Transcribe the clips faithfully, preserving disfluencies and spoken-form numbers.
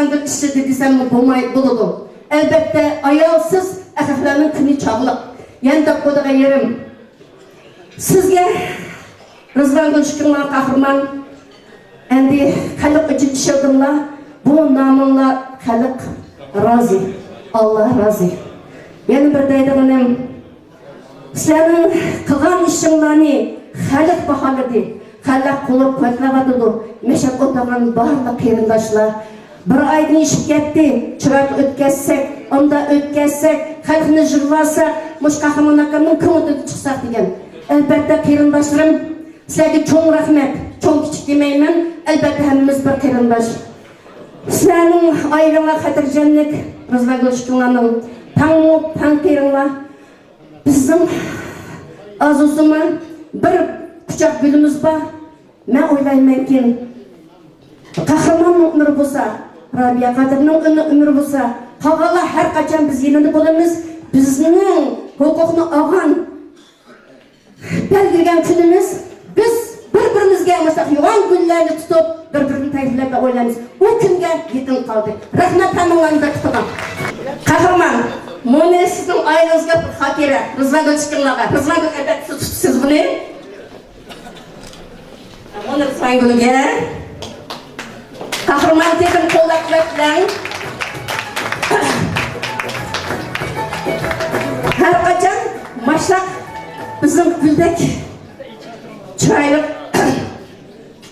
ئىشلىدى دېسەممۇ بولماي، بولىدۇ. ئەلبەتتە، ئايالسىز ئەخلەقلەرنىڭ كۈنى چاغلىق. يەنە دەپ قويىدىغان يېرىم، سىزگە رىزۋانگۈل ئىككىڭلار قەھرىمان، ئەمدى خەلق ئۈچۈن ئىشلىدىڭلار، بۇ نامىڭلار خەلق رازى، ئاللا رازى. يەنە بىر دەيدىغىنىم، سىلەرنىڭ قىلغان ئىشىڭلارنى خەلق باھالىدى، خەلق قوللاپ-قۇۋۋەتلەۋاتىدۇ. مەشەدە ئولتۇرغان بارلىق قېرىنداشلار، بىر ئايدىن ئېشىپ كەتتى، چىرايلىق ئۆتكەزسەك، ئاندا ئۆتكەزسەك، خەلقنى يىغلاتساق، مۇشۇ قەھرىمان ئاكامنىڭ كۆڭلىدىن چىقساق دېگەن. ئەلبەتتە، قېرىنداشلىرىم، سىلەرگە چوڭ رەھمەت، چوڭ-كىچىك دېمەيمەن، ئەلبەتتە، ھەممىمىز بىر قېرىنداش. سىلەرنىڭ ئائىلىڭلار خاتىرجەملىك، رىزۋانگۈل ئىككىڭلارنىڭ تەڭ، تەڭ قېرىڭلار. بىزنىڭ ئارزۇسىمۇ بىر قۇچاق گۈلىمىز بار. مەن ئويلايمەنكى، قەھرىماننىڭ ئۆمرى بولسا، رابىيە قادىرنىڭ ئۆمرى بولسا، قالغانلار ھەر قاچان بىز يېنىدا بولىمىز. بىزنىڭ ھوقۇقنى ئالغان، بەلگىلىگەن كۈنىمىز، بىز بىر-بىرىمىزگە مۇشۇنداق يوغان گۈللەرنى تۇتۇپ، بىر-بىرىنى تەبرىكلەپ ئويلايمىز. ئۇ كۈنگە يېقىن قالدى. رەھمەت ھەممىڭلارنى بەك قىلغان. قەھرىمان، مۇنى سىزنىڭ ئائىلىڭىزگە بىر خاتىرە. رىزۋانگۈل ئىككىڭلارغا. رىزۋانگۈل، ئەلۋەتتە، سىز تۇتۇپسىز بۇنى. مۇنى رىزۋانگۈلگە. قەھرىمان تېخىم قوللاپ قۇۋۋەتلەڭ. ھەر قاچان ماشاق بىزنىڭ گۈلدەك چىرايلىق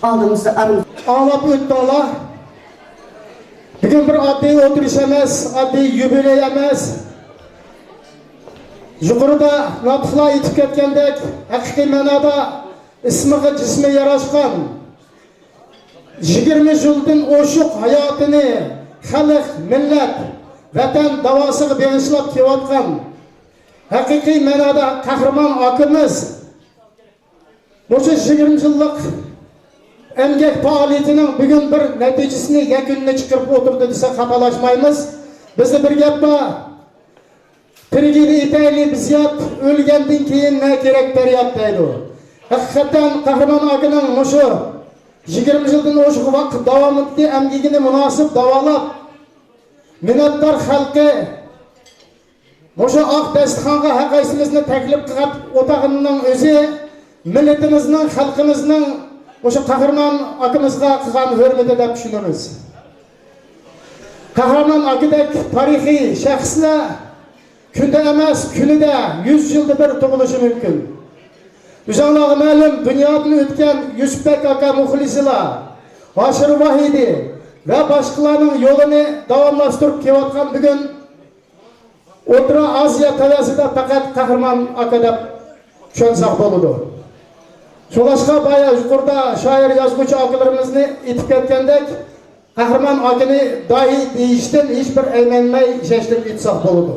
ئالدىمىزدا ئارۇن. ئاڭلاپ ئۆتتۈڭلار. بۈگۈن بىر ئاددىي ئولتۇرۇش ئەمەس، ئاددىي يۇبىلېي ئەمەس. يۇقىرىدا ناتىقلار ئېيتىپ كەتكەندەك، ھەقىقىي مەنادا ئىسمىغا، جىسمى ياراشقان، يىگىرمە يىلدىن ئوشۇق ھاياتىنى خەلق، مىللەت، ۋەتەن داۋاسىغا بېغىشلاپ كېلىۋاتقان ھەقىقىي مەنادا قەھرىمان ئاكىمىز مۇشۇ يىگىرمە يىللىق ئەمگەك پائالىيىتىنىڭ بۈگۈن بىر نەتىجىسىنى، يەكۈنىنى چىقىرىپ ئولتۇردى دېسەك خاتالاشمايمىز. بىزدە بىر گەپ بار، «تىرىكىدە ئېتەيلى بىز يات، ئۆلگەندىن كېيىن نە كېرەك پەرياد» دەيدۇ. ھەقىقەتەن قەھرىمان ئاكىنىڭ مۇشۇ يىگىرمە يىلدىن ئوشۇق ۋاقىت داۋامىدىكى ئەمگىكىنى مۇناسىپ داۋالاپ، مىننەتدار خەلقى مۇشۇ ئاق داستىخانغا ھەر قايسىمىزنى تەكلىپ قىلىپ ئولتۇرغىنىنىڭ ئۆزى مىللىتىمىزنىڭ، خەلقىمىزنىڭ مۇشۇ قەھرىمان ئاكىمىزغا قىلغان ھۆرمىتى دەپ چۈشىنىمىز. قەھرىمان ئاكىدەك تارىخىي شەخسلەر كۈندە ئەمەس، كۈنىدە، يۈز يىلدا بىر تۇغۇلۇشى مۇمكىن. ئۆزۈڭلارغا مەلۇم، دۇنيادىن ئۆتكەن يۈسۈپبەك ئاكا مۇخلىسلار، ھاشىر ۋاھىدى ۋە باشقىلارنىڭ يولىنى داۋاملاشتۇرۇپ كېلىۋاتقان بۈگۈن ئوتتۇرا ئاسىيا تەۋەسىدە پەقەت قەھرىمان ئاكا دەپ چۈشەنسەك بولىدۇ. شۇڭلاشقا بايا يۇقىرىدا شائىر، يازغۇچى ئاكىلىرىمىزنى ئېيتىپ كەتكەندەك، قەھرىمان ئاكىنى داھىي دېيىشتىن ھېچبىر ئەيمەنمەي ئىشەنچلىك ئېيتساق بولىدۇ.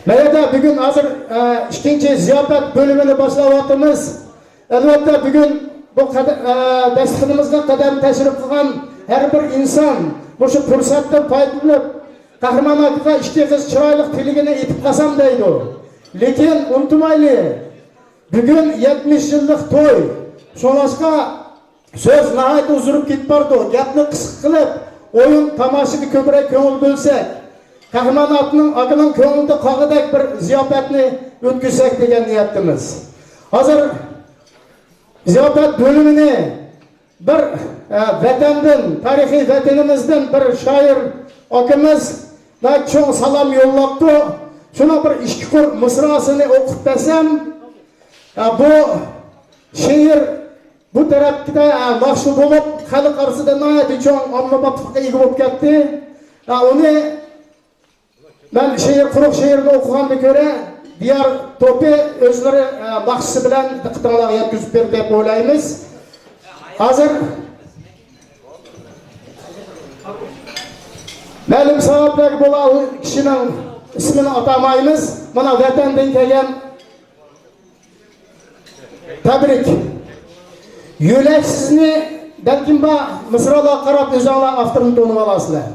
مەيەردە بۈگۈن ھازىر، ئە، ئىككىنچى زىياپەت بۆلۈمىنى باشلاۋاتىمىز. ئەلۋەتتە، بۈگۈن بۇ قەد-، ئە، دەستىخىنىمىزغا قەدەم تەشرىپ قىلغان ھەر بىر ئىنسان مۇشۇ پۇرسەتتىن پايدىلىنىپ، قەھرىمان ئاكىغا ئىككى ئېغىز چىرايلىق تىلىكىنى ئېيتىپ قالسام دەيدۇ. لېكىن ئۇنتۇمايلى، بۈگۈن يەتمىش يىللىق توي. شۇڭلاشقا سۆز ناھايىتى ئۇزىرىپ كېتىپ بارىدۇ. گەپنى قىسقا قىلىپ، ئويۇن تاماشىگە كۆپرەك كۆڭۈل بۆلسەك، قەھرىمان ئاكىنىڭ، ئاكىنىڭ كۆڭلىدە قالغۇدەك بىر زىياپەتنى ئۆتكۈزسەك دېگەن نىيەتتىمىز. ھازىر زىياپەت بۆلۈمىنى بىر، ئە، ۋەتەندىن، تارىخىي ۋەتىنىمىزدىن بىر شائىر ئاكىمىز ناھايىتى چوڭ سالام يوللاپتۇ. شۇنىڭ بىر ئىككى قۇر مىسراسىنى ئوقۇپ بەرسەم، ئە، بۇ شېئىر بۇ تەرەپتە، ئە، مەشھۇر بولۇپ، خەلق ئارىسىدا ناھايىتى چوڭ ئومۇميۈزلۈككە ئىگە بولۇپ كەتتى. ئە، ئۇنى مەن شېئىر، قۇرۇق شېئىرنى ئوقۇغاندىن كۆرە، دىيار توپى ئۆزلىرى، ئە، ناخشىسى بىلەن دىققىتىڭلارغا يەتكۈزۈپ بېرىدۇ دەپ ئويلايمىز. ھازىر مەلۇم سەۋەبلەرگە بولا ئۇ كىشىنىڭ ئىسمىنى ئاتىمايمىز. مانا ۋەتەندىن كەلگەن تەبرىك. يۆلەكسىزنى، بەلكىم بار مىسرالارغا قاراپ ئۆزۈڭلار ئاپتورنى تونۇۋالارسىلەر.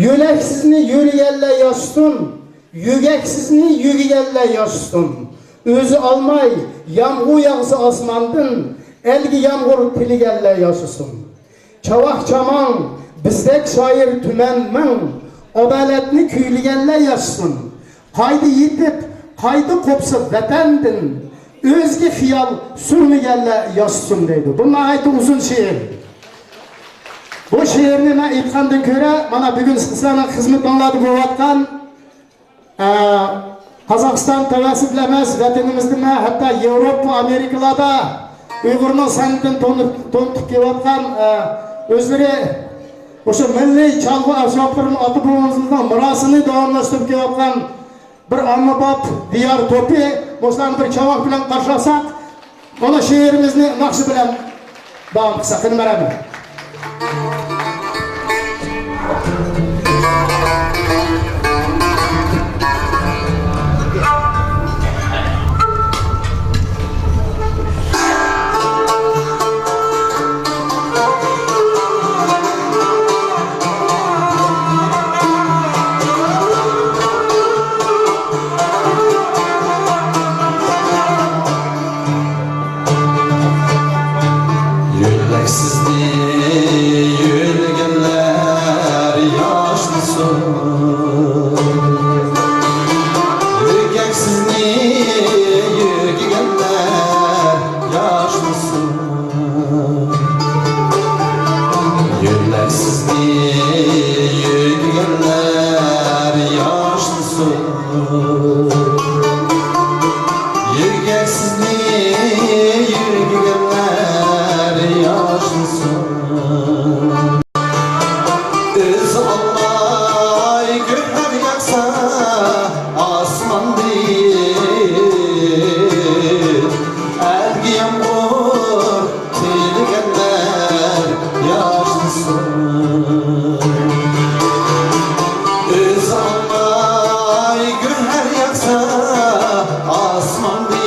يۆلەكسىزنى يۆلىگەنلەر ياشىسۇن، يۆگەكسىزنى يۆگىگەنلەر ياشىسۇن. ئۆزى ئالماي يامغۇر ياغسا ئاسماندىن، ئەلگە يامغۇر تىلىگەنلەر ياشىسۇن. چاۋاك چاماڭ، بىزدەك شائىر تۈمەن مىڭ، ئادالەتنى كۈيلىگەنلەر ياشىسۇن. قايدا يېتىپ، قايدا قوپسا ۋەتەندىن، ئۆزگە خىيال سۈرمىگەنلەر ياشىسۇن دەيدۇ. بۇ ناھايىتى ئۇزۇن شېئىر. بۇ شېئىرنى مەن ئېيتقاندىن كۆرە، مانا بۈگۈن سىلەرنىڭ خىزمىتىڭلاردا بولۇۋاتقان ئە، قازاقىستان تەۋەسى بىلەن ئەمەس، ۋەتىنىمىزدىمۇ، ھەتتا ياۋروپا، ئامېرىكىلاردا ئۇيغۇرنىڭ سەنئىتىنى تونۇپ، تونۇتۇپ كېلىۋاتقان، ئە، ئۆزلىرى ئوشۇ مىللىي چالغۇ ئەسۋابلىرىنى، ئاتا-بوۋىمىزنىڭ مىراسىنى داۋاملاشتۇرۇپ كېلىۋاتقان بىر ئاممىباب دىيار توپى، مۇشۇلارنى بىر چاۋاك بىلەن قارشىلىساق، مانا شېئىرىمىزنى ناخشا بىلەن داۋام قىلساق، قېنى، مەرھەمەت. يۆلەكسىزنى يۆلىگەنلەر ياشنىسۇن. يۆگەكسىزنى يۆگىگەنلەر ياشنىسۇن. يۆلەكسىزنى يۆگىگەنلەر ياشنىسۇن. يۆگەكسىزنى يۆگىگەنلەر ياشنىسۇن. ئۆزى ئالماي گۆھەر ياغسا ئاسماندىن، ئەلگە يامغۇر تىلىگەنلەر ياشنىسۇن. ئۆزى ئالماي گۆھەر ياغسا ئاسماندىن،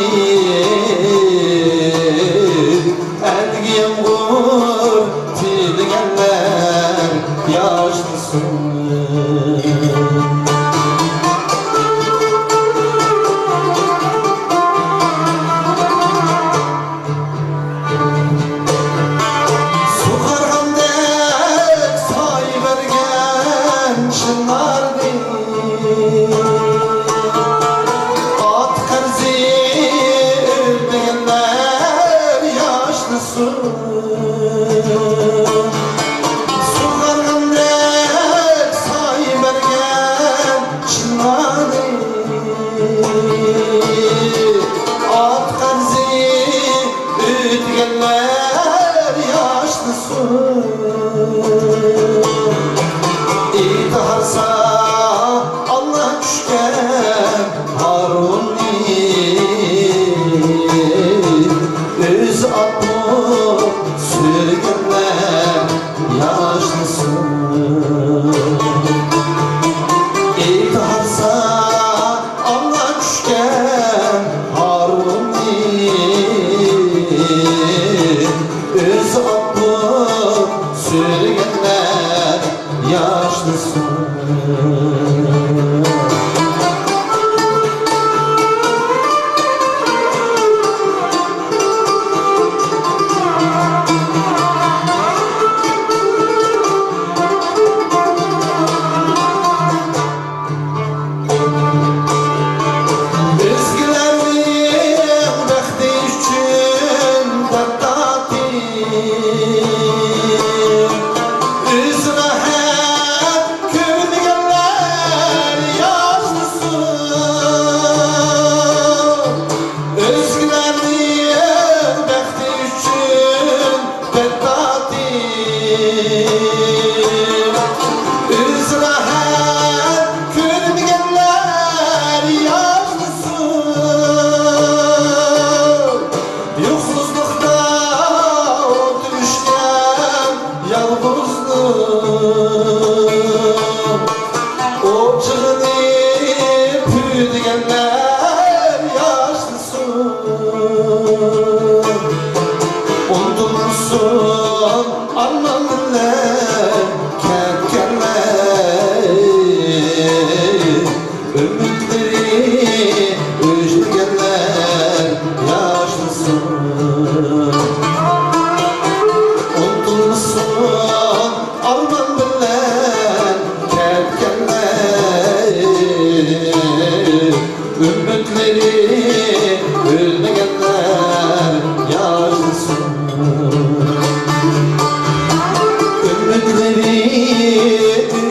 ئەلگە يامغۇر تىلىگەنلەر ياشنىسۇن. سۇغارغاندەك سايە بەرگەن چىناردىن، ئات قەرزى ئۆتىگەنلەر ياشنىسۇن. سۇغارغاندەك سايە بەرگەن چىناردىن، ئات قەرزى ئۆتىگەنلەر ياشنىسۇن. ئېيتىۋەرسە ئاللا چۈشكەن ھارۇننى، ئۆزى ئاتمۇ سۈرگەنلەر ياشنىسۇن. ئېيتىۋەرسە ئاللا چۈشكەن ھارۇننى، ئۆزى ئاتمۇ سۈرگەنلەر ياشنىسۇن. ئۆزگىلەرنىڭ بەختى ئۈچۈن تارتاتتى، ئۆزىگە ھەق كۆرمىگەنلەر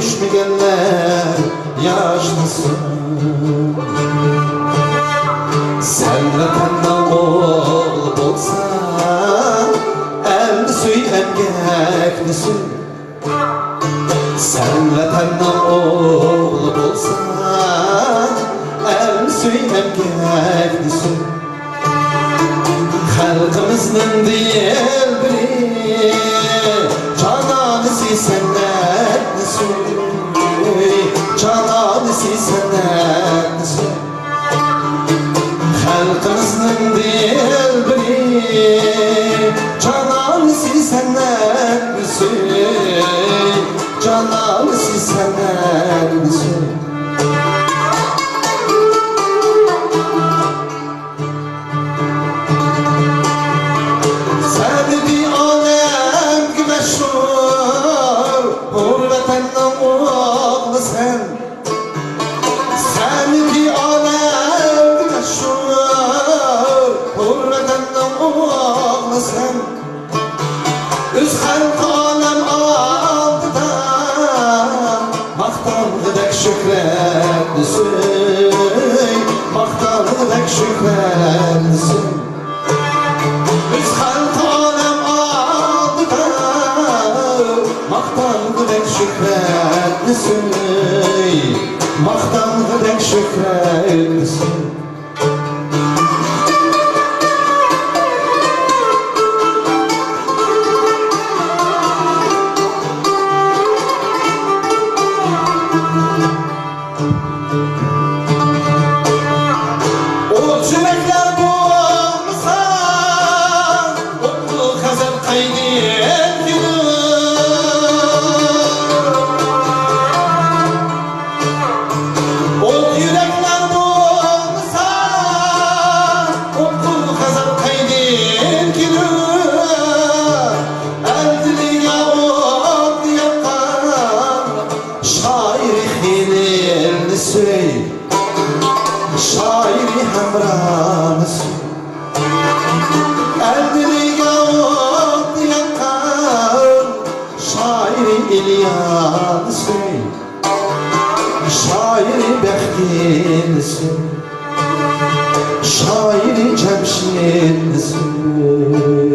چۈشمىگەنلەر ياشنىسۇن. سەن ۋەتەننىڭ ئوغلى بولساڭ، ئەلنى سۆي، ئەمگەكنى سۆي. سەن ۋەتەننىڭ ئوغلى بولساڭ، ئەلنى سۆي، ئەمگەكنى سۆي. خەلقىمىزنىڭ دىلبىرى، جانانىسى سەنئەتنى سۆي، جانانىسى سەنئەتنى سۆي. خەلقىمىزنىڭ دىلبىرى، جانانىسى سەنئەتنى سۆي، جانانىسى سەنئەتنى سۆي. سەن ئىدى ئالەمگە مەشھۇر، ھۇر ۋەتەننىڭ ئوغلى سەن. سەن ئىدى ئالەمگە مەشھۇر، ھۇر ۋەتەننىڭ ئوغلى سەن. ئۆز خەلقى ئالەم ئالدىدا ماختانغۇدەك شۆھرەتنى سۆي، ماختانغۇدەك شۆھرەتنى سۆي. ئۆز خەلقى ئالەم ئالدىدا ماختانغۇدەك شۆھرەتنى سۆي، ماختانغۇدەك شۆھرەتنى سۆي. ئوت يۈرەكلەر بولمىسا، ئوتلۇق غەزەل قايدىن كېلىدۇ؟ ئوت يۈرەكلەر بولمىسا، ئوتلۇق غەزەل قايدىن كېلىدۇ؟ ئەل دىلىگە ئوت ياققان شائىرى خېلىلنى سۆي، شائىرى ھەمرانى سۆي. ئەل دىلىگە ئوت ياققان شائىرى ئىليانى سۆي، شائىرى بەختىنى سۆي، شائىرى جەمشىتنى سۆي.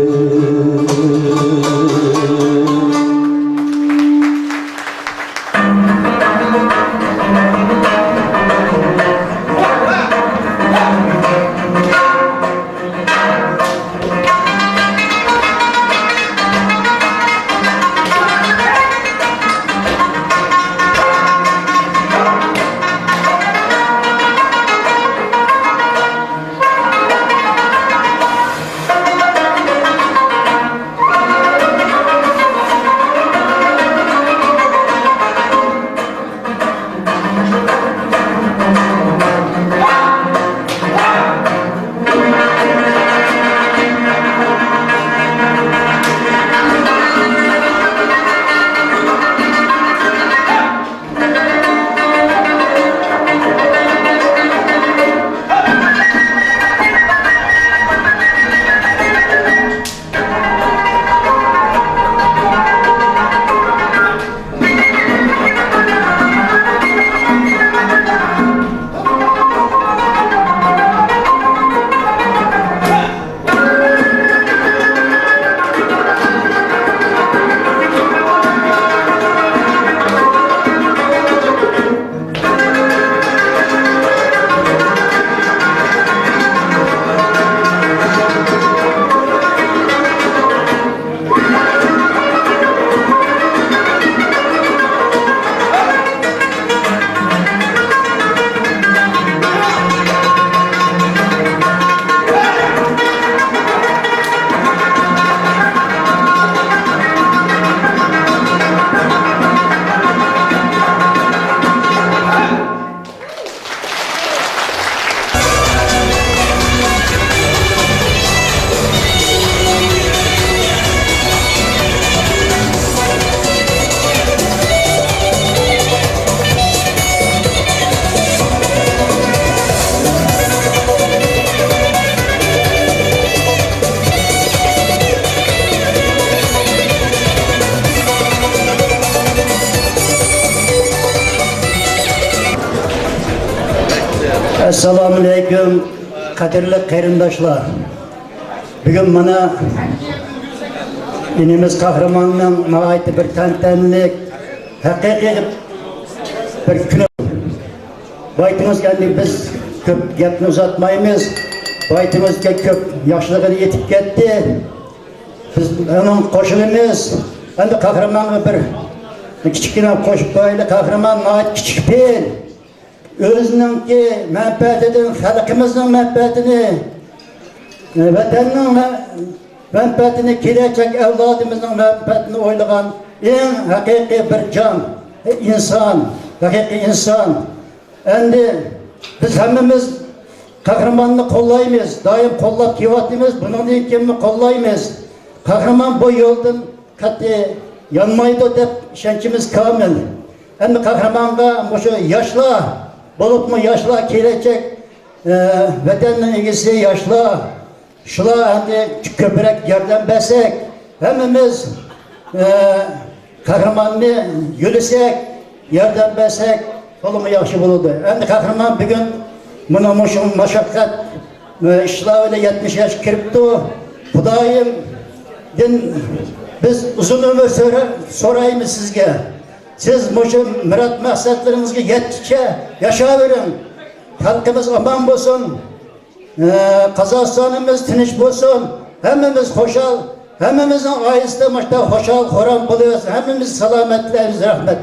ئەسسالامۇئەلەيكۇم، قەدىرلىك قېرىنداشلار. بۈگۈن مانا ئىنىمىز قەھرىماننىڭ ناھايىتى بىر تەنتەنىلىك، ھەقىقىي بىر كۈنى. بايتىمىزغا ئەمدى بىز كۆپ گەپنى ئۇزارتمايمىز. بايتىمىزغا كۆپ ياخشىلىقىنى ئېيتىپ كەتتى. بىز ئۇنىڭغا قوشۇلىمىز. ئەمدى قەھرىمانغا بىر كىچىككىنە قوشۇپ قويايلى. قەھرىمان ناھايىتى كىچىك پېئىل. ئۆزىنىڭكى مەنپەئەتىدىن خەلقىمىزنىڭ مەنپەئەتىنى، ۋەتەننىڭ مە-، مەنپەئەتىنى، كېلەچەك ئەۋلادىمىزنىڭ مەنپەئەتىنى ئويلىغان ئەڭ ھەقىقىي بىر جان، ئىنسان، ھەقىقىي ئىنسان. ئەمدى بىز ھەممىمىز قەھرىماننى قوللايمىز، دائىم قوللاپ كېلىۋاتىمىز، بۇنىڭدىن كېيىنمۇ قوللايمىز. قەھرىمان بۇ يولدىن قەتئىي يانمايدۇ دەپ ئىشەنچىمىز كامىل. ئەمدى قەھرىمانغا مۇشۇ ياشلار، بولۇپمۇ ياشلار كېلەچەك، ئە، ۋەتەننىڭ ئىگىسى ياشلار. شۇلار ئەمدى كۆپرەك ياردەم بەرسەك، ھەممىمىز، ئە، قەھرىماننى يۆلىسەك، ياردەم بەرسەك، تولىمۇ ياخشى بولىدۇ. ئەمدى قەھرىمان بۈگۈن مانا مۇشۇ مۇشەققەت، ئە، ئىشلار بىلەن يەتمىش ياشقا كىرىپتۇ. خۇدايىمدىن بىز ئۇزۇن ئۆمۈر سورا-، سورايمىز سىزگە. سىز مۇشۇ مۇراد مەقسەتلىرىڭىزگە يەتكۈچە ياشاۋېرىڭ. خەلقىمىز ئامان بولسۇن. ئە، قازاقىستانىمىز تىنچ بولسۇن، ھەممىمىز خۇشال، ھەممىمىزنىڭ ئائىلىسىدە مۇشۇنداق خۇشال-خۇرام بولۇۋەرسۇن، ھەممىمىز سالامەت تىلەيمىز. رەھمەت.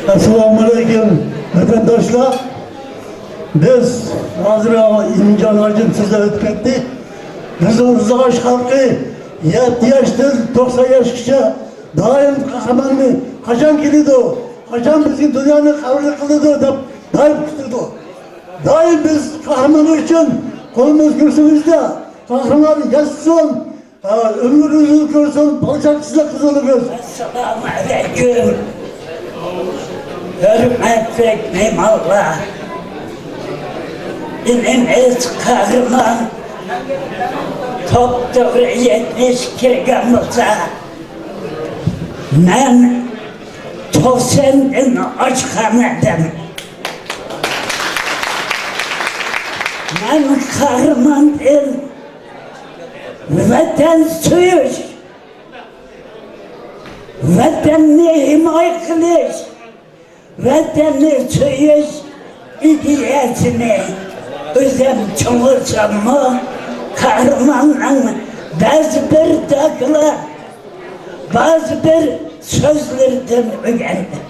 ئەسسالامۇئەلەيكۇم، ۋەتەنداشلار. بىز ھازىر ئىمىنجان ھاجىم سۆزلەپ ئۆتۈپ كەتتى. بىزنىڭ ئۇزاش خەلقى يەتتە ياشتىن توقسان ياشقىچە دائىم قەھرىماننى قاچان كېلىدۇ، قاچان بىزگە دۇنيانى خەۋەرلىك قىلىدۇ دەپ دائىم كۈتىدۇ. دائىم بىز قەھرىمان ئۈچۈن قولىمىز كۆكسىمىزدە. قەھرىمان ياشىسۇن، ئۆمرى ئۇزۇن كۆرسۇن، بالا چاقىسىدا قىزىلىمىز. ئەسسالامۇ ئەلەيكۇم، ھۆرمەتلىك مېھمانلار. ئىنىمىز قەھرىمان توپتوغرا يەتمىشكە كىرگەن بولسا، مەن توقساندىن ئاشقان ئادەم. مەن قەھرىماندىن ۋەتەن سۆيۈش، ۋەتەننى ھىمايە قىلىش، ۋەتەننى سۆيۈش ئىدىيەسىنى ئۆزۈم چوڭ بولساممۇ، قەھرىماننىڭ بەزى بىر دوكلات، بەزى بىر سۆزلىرىدىن ئۆگەندىم.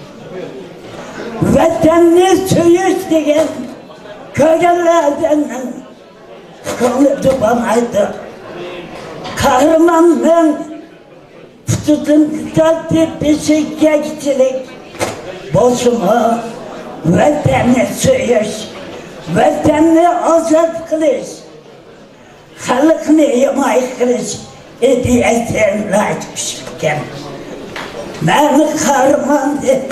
ۋەتەننى سۆيۈش دېگەن كۆرگەنلەردىن كۆڭلىدە بولمايدۇ. قەھرىماننىڭ پۇتىدىن تارتىپ بېشىغىچىلىك بولسىمۇ، ۋەتەننى سۆيۈش، ۋەتەننى ئازاد قىلىش، خەلقنى ھىمايە قىلىش ئىدىيەسى ناھايىتى كۈچلۈككەن. مەن قەھرىمان دەپ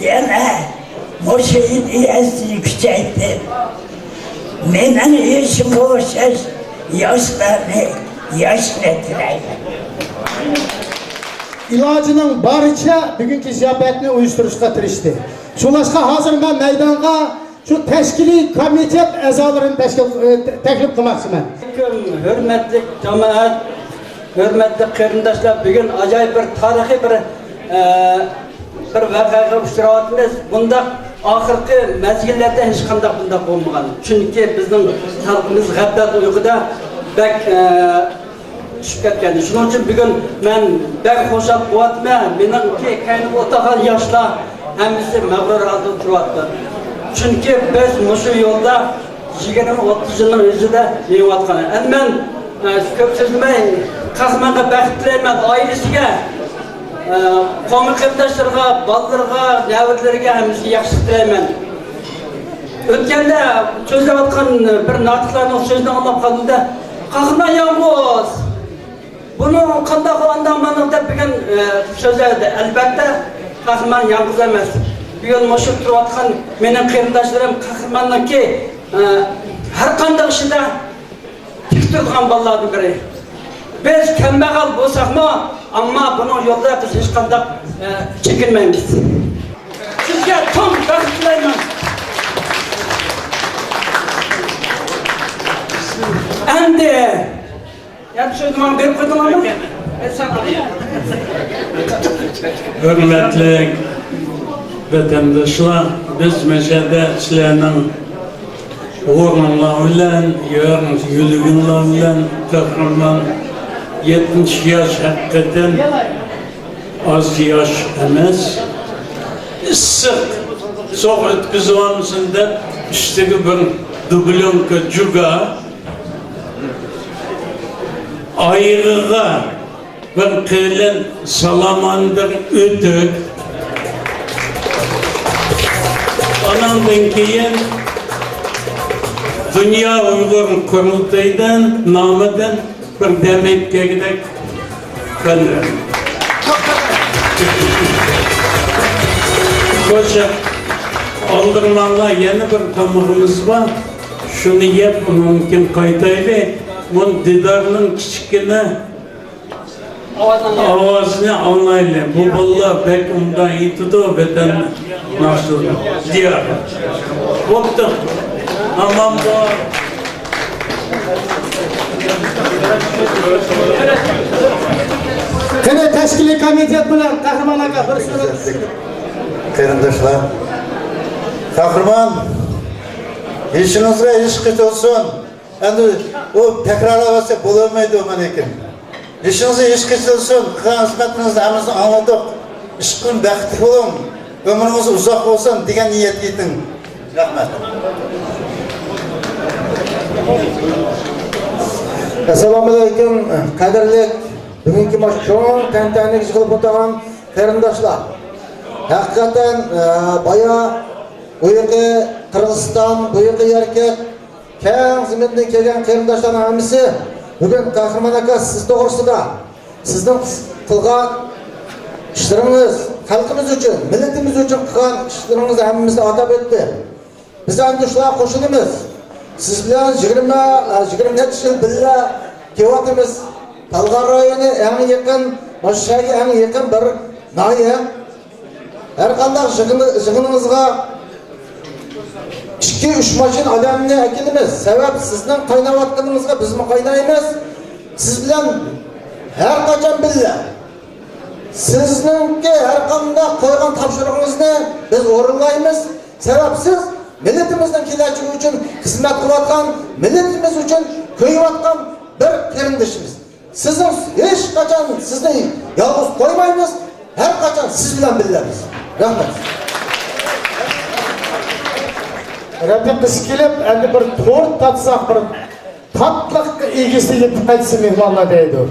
يەنە مۇشۇ ئىدىيەسىنى كۈچەيتىپ، مېنىڭ يېشىمغا ئوخشاش ياشلارنى ياشنىتىۋەرگەن. ئىلاجىنىڭ بارىچە بۈگۈنكى زىياپەتنى ئۇيۇشتۇرۇشقا تىرىشتى. شۇڭلاشقا ھازىر مەن مەيدانغا شۇ تەشكىلىي كومىتېت ئەزالىرىنى تەشكىل، ئە، تەكلىپ قىلماقچىمەن. ھۆرمەتلىك جامائەت، ھۆرمەتلىك قېرىنداشلار، بۈگۈن ئاجايىپ بىر تارىخىي بىر، ئە، بىر ۋەقەگە ئۇچراۋاتىمىز. بۇنداق ئاخىرقى مەزگىللەردە ھېچقانداق بۇنداق بولمىغان. چۈنكى بىزنىڭ خەلقىمىز غەپلەت ئۇيقۇدا بەك، ئە، چۈشۈپ كەتكەن. شۇنىڭ ئۈچۈن بۈگۈن مەن بەك خۇشال بولۇۋاتىمەن. مېنىڭكى كەينىمدە ئولتۇرغان ياشلار ھەممىسى مەغرۇر ھالدا ئولتۇرۇۋاتىدۇ. چۈنكى بىز مۇشۇ يولدا يىگىرمە، ئوتتۇز يىلنىڭ ئۆزىدە مېڭىۋاتقان. ئەمدى مەن، ئە، كۆپ سۆزلىمەي، قەھرىمانغا بەخت تىلەيمەن، ئائىلىسىگە، ئە، قومۇ قېرىنداشلىرىغا، بالىلىرىغا، نەۋرىلىرىگە ھەممىسىگە ياخشىلىق تىلەيمەن. ئۆتكەندە سۆزلەۋاتقان بىر ناتىقلارنىڭ سۆزىنى ئاڭلاپ قالدىم-دە، قەھرىمان يالغۇز. بۇنىڭ قانداق ئانداق مانداق دەپ بۈگۈن، ئە، سۆزلەۋاتىدۇ. ئەلۋەتتە، قەھرىمان يالغۇز ئەمەس. بۈگۈن مۇشۇ تۇرۇۋاتقان مېنىڭ قېرىنداشلىرىم قەھرىماننىڭكى، ئە، ھەر قانداق ئىشىدا تىك تۇرىدىغان بالىلاردىن بىرى. بىز كەمبەغەل بولساقمۇ، ئەمما بۇنىڭ يولىدا بىز ھېچقانداق، ئە، چېكىنمەيمىز. سىزگە چوڭ بەخت تىلەيمەن. ئەمدى يەنە سۆزنى ماڭا بېرىپ قويدۇڭلارمۇ؟ ھۆرمەتلىك ۋەتەنداشلار، بىز مەشەدە سىلەرنىڭ ئورنۇڭلار بىلەن، يۈرگەن يۆلىگىڭلار بىلەن قەھرىمان يەتمىش ياش ھەقىقەتەن ئاز ياش ئەمەس. ئىسسىق سوغۇق ئۆتكۈزۈۋالمىسۇن دەپ ئۈستىگە بىر دۇبليونكا جۇگا، ئايىغىغا بىر قېلىن سالاماندىر ئۆتۈك. ئاناندىن كېيىن دۇنيا ئۇيغۇر قۇرۇلتىيىدىن نامىدىن بىر دەم ئېلىپ كەلگۈدەك قېنى. خوش، ئالدىرىماڭلار، يەنە بىر تامىقىمىز بار. شۇنى يەپ، ئۇنىڭدىن كېيىن قايتايلى. مۇن دىدارنىڭ كىچىككىنە ئاۋازىنى ئاڭلايلى. بۇ بالىلار بەك ئوبدان ئېيتىدۇ، ۋەتەن ناخشىلىرىنى. دىيار. بوپتۇ. ئامان بول. قېنى، تەشكىلىي كومىتېت بىلەن قەھرىمان ئاكا بىر سۆز. قېرىنداشلار، قەھرىمان، يېشىڭىزغا يېشى قېتىلسۇن. ئەمدى ئۇ تەكرارلاۋەتسە بولالمايدۇ، مانا لېكىن. يېشىڭىزغا يېشى قېتىلسۇن، قىلغان خىزمەتلىرىڭىزنى ھەممىسىنى ئاڭلىدۇق. ئىشقىلىپ بەختلىك بولۇڭ، ئۆمرىڭىز ئۇزاق بولسۇن دېگەن نىيەتكە يېتىڭ. رەھمەت. ئەسسالامۇئەلەيكۇم، قەدىرلىك بۈگۈنكى مۇشۇ چوڭ تەنتەنىگە يىغىلىپ ئولتۇرغان قېرىنداشلار. ھەقىقەتەن، ئە، بايا بۇيىقى قىرغىزىستان، بۇيىقى يەركەك، كەڭ زېمىندىن كەلگەن قېرىنداشلارنىڭ ھەممىسى بۈگۈن قەھرىمان ئاكا سىز توغرىسىدا، سىزنىڭ قىلغان ئىشلىرىڭىز، خەلقىمىز ئۈچۈن، مىللىتىمىز ئۈچۈن قىلغان ئىشلىرىڭىزنى ھەممىمىزنى ئاتاپ ئۆتتى. بىز ئەمدى شۇلارغا قوشۇلىمىز. سىز بىلەن يىگىرمە، يىگىرمە نەچچە يىل بىللە كېلىۋاتىمىز. تالغار رايونى ئەڭ يېقىن، مۇشۇ شەھەرگە ئەڭ يېقىن بىر ناھىيە. ھەر قانداق يىغىن-، يىغىنىڭىزغا ئىككى، ئۈچ ماشىنا ئادەمنى ئەكېلىمىز. سەۋەب، سىزنىڭ قايناۋاتقىنىڭىزغا بىزمۇ قاينايمىز. سىز بىلەن ھەر قاچان بىللە. سىزنىڭكى ھەر قانداق قويغان تاپشۇرۇقىڭىزنى بىز ئورۇنلايمىز. سەۋەب، سىز مىللىتىمىزنىڭ كېلەچىكى ئۈچۈن خىزمەت قىلىۋاتقان، مىللىتىمىز ئۈچۈن كۆيۈۋاتقان بىر قېرىندىشىمىز. سىزنىڭ ھېچقاچان سىزنى يالغۇز قويمايمىز، ھەر قاچان سىز بىلەن بىللەمىز. رەھمەت. رەپىقىسى كېلىپ، ئەمدى بىر تورت تارتساق، بىر تاتلىققا ئىگىسى يېتىپ قايتسا مېھمانلار دەيدۇ.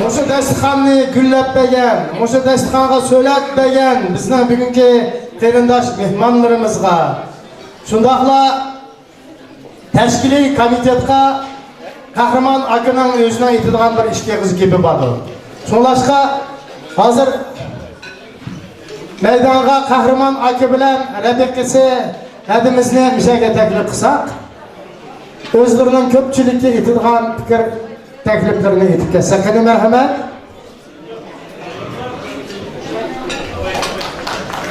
مۇشۇ دەستىخاننى گۈللەپ بەرگەن، مۇشۇ دەستىخانغا سۆلەت بەرگەن بىزنىڭ بۈگۈنكى قېرىنداش مېھمانلىرىمىزغا، شۇنداقلا تەشكىلىي كومىتېتقا قەھرىمان ئاكىنىڭ ئۆزىنىڭ ئېيتىدىغان بىر ئىككى ئېغىز گېپى باردۇ. شۇڭلاشقا، ھازىر مەيدانغا قەھرىمان ئاكا بىلەن رەپىقىسى ھەدىمىزنى مۇشۇ يەرگە تەكلىپ قىلساق، ئۆزلىرىنىڭ كۆپچىلىككە ئېيتىدىغان پىكىر، تەكلىپلىرىنى ئېيتىپ كەتسە قېنى، مەرھەمەت.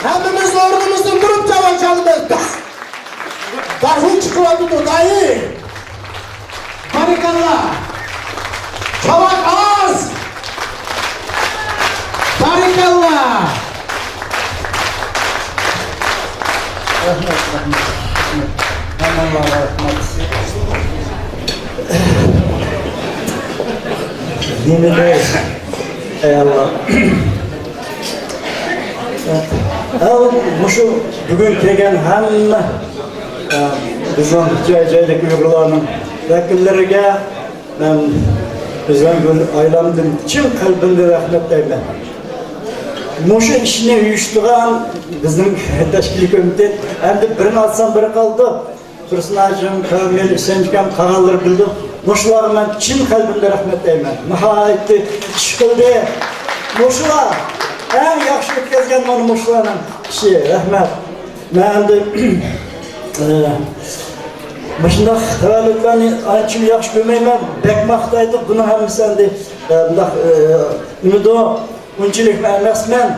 ھەممىمىز ئورنىمىزدىن تۇرۇپ چاۋاك چالىمىز. داھىي چىقىۋاتىدۇ، داھىي. بارىكاللا. چاۋاك ئاز. بارىكاللا. رەھمەت، رەھمەت، رەھمەت. ھەممىڭلارغا رەھمەت. نېمە دەيسىز؟ ئەي ئاللا. ھە، مۇشۇ بۈگۈن كەلگەن ھەممە، ئە، بىزنىڭ جاي-جايدىكى ئۇيغۇرلارنىڭ ۋەكىللىرىگە مەن بىزنىڭ گۈل ئايلامدىن چىن قەلبىمدىن رەھمەت دەيمەن. مۇشۇ ئىشنى ئۇيۇشتۇرغان بىزنىڭ تەشكىلىي كومىتېت، ئەمدى بىرىنى ئاتسام بىرى قالدى. تۇرسۇن ھاجىم، كامىل، ھۈسەنجان ئاكام، قالغانلىرى بىلىدۇ. مۇشۇلارغا مەن چىن قەلبىمدىن رەھمەت دەيمەن. ناھايىتى ئىش قىلدى. مۇشۇلار ئەڭ ياخشى ئۆتكەزگەن مانا مۇشۇلارنىڭ ئىشى. رەھمەت. مەن ئەمدى، ئە، مۇشۇنداق تەۋەللۇتلارنى ئانچە ياخشى كۆرمەيمەن. بەك ماختايدۇ. بۇنىڭ ھەممىسى ئەمدى، ئە، مۇنداق، ئە، نېمىدۇ؟ ئۇنچىلىك مەن ئەمەسمەن.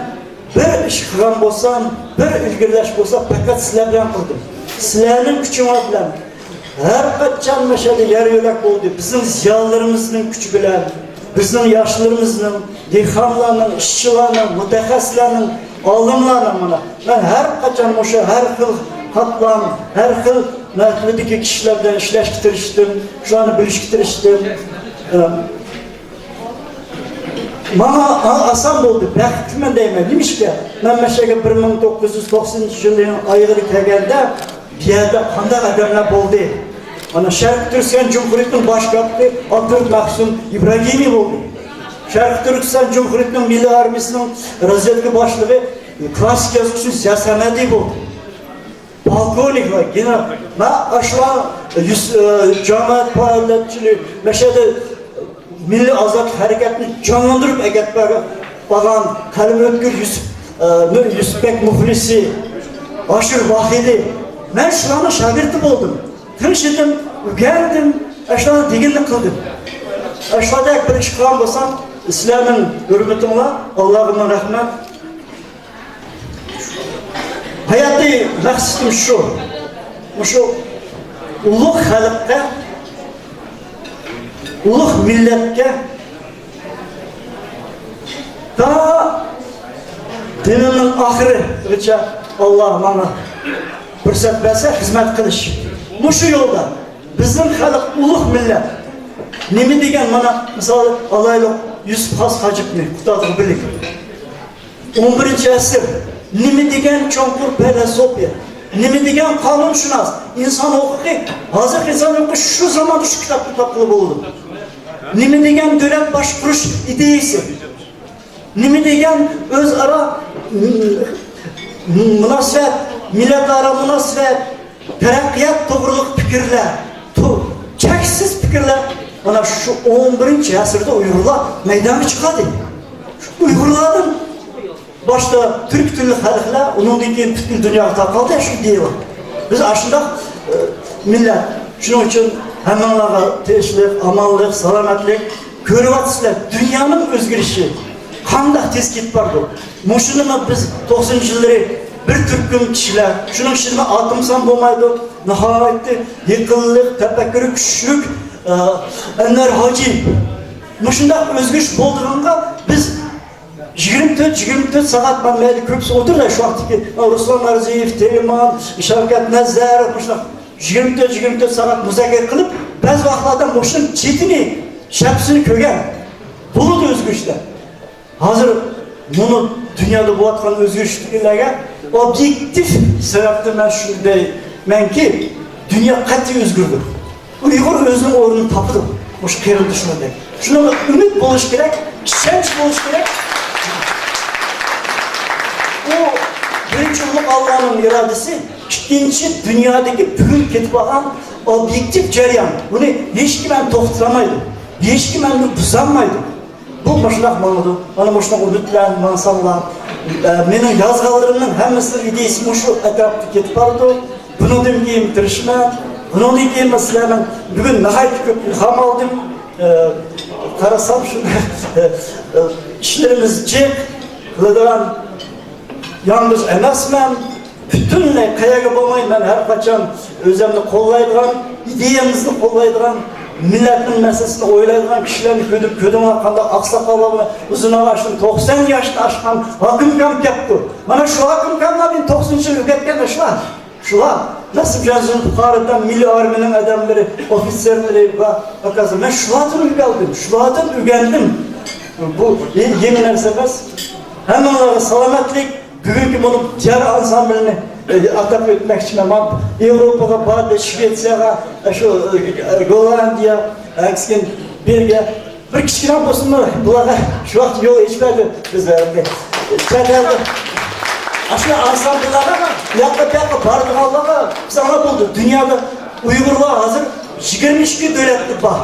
بىر ئىش قىلغان بولسام، بىر ئىلگىرىلەش بولسا، پەقەت سىلەر بىلەن قىلدىم. سىلەرنىڭ كۈچىڭلار بىلەن ھەر قاچان مەشەدە يەر يۆلەك بولدى. بىزنىڭ زىيالىيلىرىمىزنىڭ كۈچى بىلەن، بىزنىڭ ياشلىرىمىزنىڭ، دېھقانلارنىڭ، ئىشچىلارنىڭ، مۇتەخەسسىسلەرنىڭ، ئالىملارنىڭ، مانا، مەن ھەر قاچان مۇشۇ ھەر خىل قاتلام، ھەر خىل مەرتىۋىدىكى كىشىلەر بىلەن ئىشلەشكە تىرىشتىم، شۇلارنى بىلىشكە تىرىشتىم. ئە، ماڭا ئا-، ئاسان بولدى، بەختلىمەن دەيمەن. نېمىشقا؟ مەن مەشەگە بىر مىڭ توققۇز يۈز توقسىنىنچى يىلنىڭ ئايىغىدا كەلگەندە، بۇ يەردە قانداق ئادەملەر بولدى؟ مانا، شەرقىي تۈركىستان جۇمھۇرىيىتىنىڭ باش كاتىپى ئابدۇرۇف مەخسۇم ئىبراگىمى بولدى. شەرقىي تۈركىستان جۇمھۇرىيىتىنىڭ مىللىي ئارمىيىسىنىڭ رازۋېدكا باشلىقى، كلاسسىك يازغۇچى زىيا سەمەدى بولدى. پولكوۋنىكلار، گېنېرال، مەن ئاشۇلار يۈس-، ئە، جامائەت پائالىيەتچىلىرى، مەشەدە مىللىي ئازادلىق ھەرىكەتنى جانلاندۇرۇپ ئەكەپ بەرگەن، بارغان قەلىمى ئۆتكۈر يۈسۈپ، ئە، يۈسۈپبەگ مۇخلىسى، ئاشىر ۋاھىدى. مەن شۇلارنىڭ شاگىرتى بولدۇم. تىڭشىدىم، ئۆگەندىم، ئاشۇلارنىڭ دېگىنىنى قىلدىم. ئاشۇلاردەك بىر ئىش قىلغان بولسام، سىلەرنىڭ ھۆرمىتىڭلار، ئاللاغا مىڭ رەھمەت. ھاياتىي مەقسىتىم شۇ، مۇشۇ ئۇلۇغ خەلققە، ئۇلۇغ مىللەتكە تا دىنىمنىڭ ئاخىرىغىچە ئاللا ماڭا پۇرسەت بەرسە خىزمەت قىلىش. مۇشۇ يولدا بىزنىڭ خەلق ئۇلۇغ مىللەت. نېمە دېگەن، مانا، مىسال ئالايلۇق، يۈسۈپ خاس ھاجىپنى، قۇتادغۇ بىلىك. ئون بىرىنچى ئەسىر. نېمە دېگەن چوڭقۇر پەيلاسوپىيە، نېمە دېگەن قانۇنشۇناس، ئىنسان ھوقۇقى. ھازىرقى ئىنسان ھوقۇقى شۇ زاماندا شۇ كىتابتىن تاپقىلى بولىدۇ. نېمە دېگەن دۆلەت باشقۇرۇش ئىدىيىسى، نېمە دېگەن ئۆزئارا، م-، م-، مۇناسىۋەت، مىللەتئارا مۇناسىۋەت، تەرەققىيات توغرۇلۇق پىكىرلەر، تو-، چەكسىز پىكىرلەر. مانا شۇ ئون بىرىنچى ئەسىردە ئۇيغۇرلار مەيدانغا چىقاردى. ئۇيغۇرلاردىن باشتا تۈرك تىللىق خەلقلەر، ئۇنىڭدىن كېيىن پۈتكۈل دۇنياغا تارقالدى شۇ ئىدىيە. بىز ئاشۇنداق، ئە، مىللەت. شۇنىڭ ئۈچۈن ھەممىڭلارغا تىنچلىق، ئامانلىق، سالامەتلىك. كۆرۈۋاتىسىلەر، دۇنيانىڭ ئۆزگىرىشى قانداق تېز كېتىپ بارىدۇ. مۇشۇنىمۇ بىز توقسىنىنچى يىللىرى بىر تۈركۈم كىشىلەر، شۇنىڭ ئىچىدە ئاتىمسان بولمايدۇ، ناھايىتى يېقىنلىق، تەپەككۇرى كۈچلۈك، ئە، ئەنۋەر ھاجى. مۇشۇنداق ئۆزگىرىش بولىدىغانغا بىز يىگىرمە تۆت، يىگىرمە تۆت سائەت مانا مەيلى كۆپسى ئولتۇرىدۇ شۇ ۋاقىتتىكى، ئە، رۇسلان نارزىيېۋ، تېلېمان، شەۋكەت نەزەرov، مۇشۇنداق يىگىرمە تۆت، يىگىرمە تۆت سائەت مۇزاكىرە قىلىپ، بەزى ۋاقىتلاردا مۇشۇنىڭ چېتىنى، شەپىسىنى كۆرگەن. بولىدۇ ئۆزگىرىشلەر. ھازىر مۇنۇ دۇنيادا بولۇۋاتقان ئۆزگىرىشلەرگە ئوبيېكتىپ سەۋەبتىن مەن شۇنى دەيمەنكى، دۇنيا قەتئىي ئۆزگىرىدۇ. ئۇيغۇر ئۆزىنىڭ ئورنىنى تاپىدۇ مۇشۇ قېرىندىشىمىزدەك. شۇنىڭغا ئۈمىد بولۇش كېرەك، ئىشەنچ بولۇش كېرەك. ئۇ بىرىنچى ئۇلۇغ ئاللانىڭ ئىرادىسى، ئىككىنچى دۇنيادىكى بۈگۈن كېتىپ بارغان ئوبيېكتىپ جەريان. بۇنى ھېچكىم ھەم توختىتالمايدۇ، ھېچكىم ھەم بۇزالمايدۇ. بۇ مۇشۇنداق ماڭىدۇ. مانا مۇشۇنداق ئۈمىد بىلەن ماڭساڭلار، ئە، مېنىڭ يازغانلىرىمنىڭ ھەممىسىنىڭ ئىدىيىسى مۇشۇ ئەتراپتا كېتىپ بارىدۇ. بۇنىڭدىن كېيىن تىرىشىمەن. بۇنىڭدىن كېيىن مەن سىلەرنىڭ بۈگۈن ناھايىتى كۆپ ئىلھام ئالدىم. ئە، قارىسام شۇ، ئە، ئە، ئىشلىرىمىز جىق، قىلىدىغان يالغۇز ئەمەسمەن. پۈتۈنلەي قەيەرگە بولماي، مەن ھەر قاچان ئۆزۈمنى قوللايدىغان، ئىدىيەمىزنى قوللايدىغان، مىللەتنىڭ مەسىلىسىنى ئويلايدىغان كىشىلەرنى كۆرۈپ، كۆردۈڭلار قانداق ئاقساقاللار بىلەن ئۇزۇن ئاشتىن، توقسان ياشتىن ئاشقان ھاكىم ئۇكام كەپتۇ. مانا شۇ ھاكىم ئۇكاملار مېنى توقسىنىنچى يىلى ئۆگەتكەن ئاشۇلار. شۇلار نەسىمجان زۇلپىقارىدىن مىللىي ئارمىيىنىڭ ئادەملىرى، ئوفىتسېرلىرى ۋە ھاكازا. مەن شۇلاردىن ئۆگەندىم، شۇلاردىن ئۆگەندىم. بۇ يېڭى نەرسە ئەمەس. ھەممىڭلارغا سالامەتلىك. بۈگۈنكى بۇ دىيار ئانسامبىلىنى، ئە، ئاتاپ ئۆتمەكچىمەن. مانا ياۋروپاغا باردى، شىۋېتسىيەگە، ئە، شۇ، ئە، گوللاندىيە، ئە، كېيىن بېلگىيە. بىر كىچىككىنە بولسىمۇ، بۇلارغا شۇ ۋاقىت يول ئېچىپ بەردى. بىز، ئە، چەت ئەلدە ئاشۇ ئانسامبىللارغا، بۇ ياققا، بۇ ياققا بارىدىغانلارغا بىز ئاڭلاپ بولدى. دۇنيادا ئۇيغۇرلار ھازىر يىگىرمە ئىككى دۆلەتتە بار.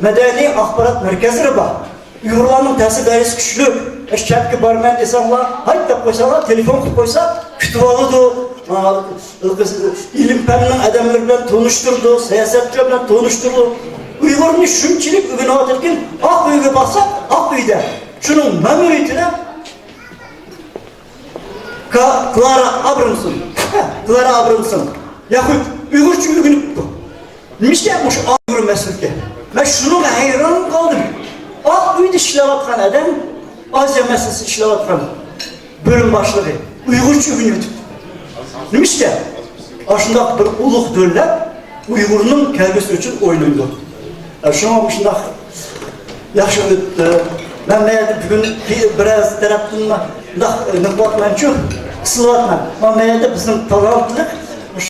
مەدەنىي ئاخبارات مەركەزلىرى بار. ئۇيغۇرلارنىڭ تەسىر دائىرىسى كۈچلۈك. ئەش چەتكە بارىمەن دېسەڭلار، ھايت دەپ قويساڭلار، تېلېفون قىلىپ قويسا، كۈتۈۋالىدۇ. ئا، ئىلىم-پەننىڭ ئادەملىرى بىلەن تونۇشتۇرىدۇ، سىياسەتچىلەر بىلەن تونۇشتۇرىدۇ. ئۇيغۇرنى شۇنچىلىك ئۆگىنىۋاتىدىكەن، ئاق ئۆيگە بارسا، ئاق ئۆيدە. شۇنىڭ مەمۇرىيىتىدە كا-، كلارا ئابرامسون. ھە، كلارا ئابرامسون. ياخشى ئۇيغۇرچە ئۆگىنىپتۇ. نېمىشقا مۇشۇ ئۇيغۇر مەسىلىسى؟ مەن شۇنىڭغا ھەيران قالدىم. ئاق ئۆيدە ئىشلەۋاتقان ئادەم، ئازىيا مەسىلىسى ئىشلەۋاتقان بۆلۈم باشلىقى ئۇيغۇرچە ئۆگىنىۋېتىپتۇ. نېمىشقا؟ ئاشۇنداق بىر ئۇلۇغ دۆلەت ئۇيغۇرنىڭ كەلگۈسى ئۈچۈن ئويلايدۇ. ئە، شۇڭا مۇشۇنداق ياخشى ئۆتتى. مەن مەيەردە بۈگۈن بىر-، بىرەز تەرەپتىن مۇنداق، ئە، نېمە قىلىۋاتىمەنچۇ، قىسىلىۋاتىمەن. مەن مەيەردە بىزنىڭ تالانتلىق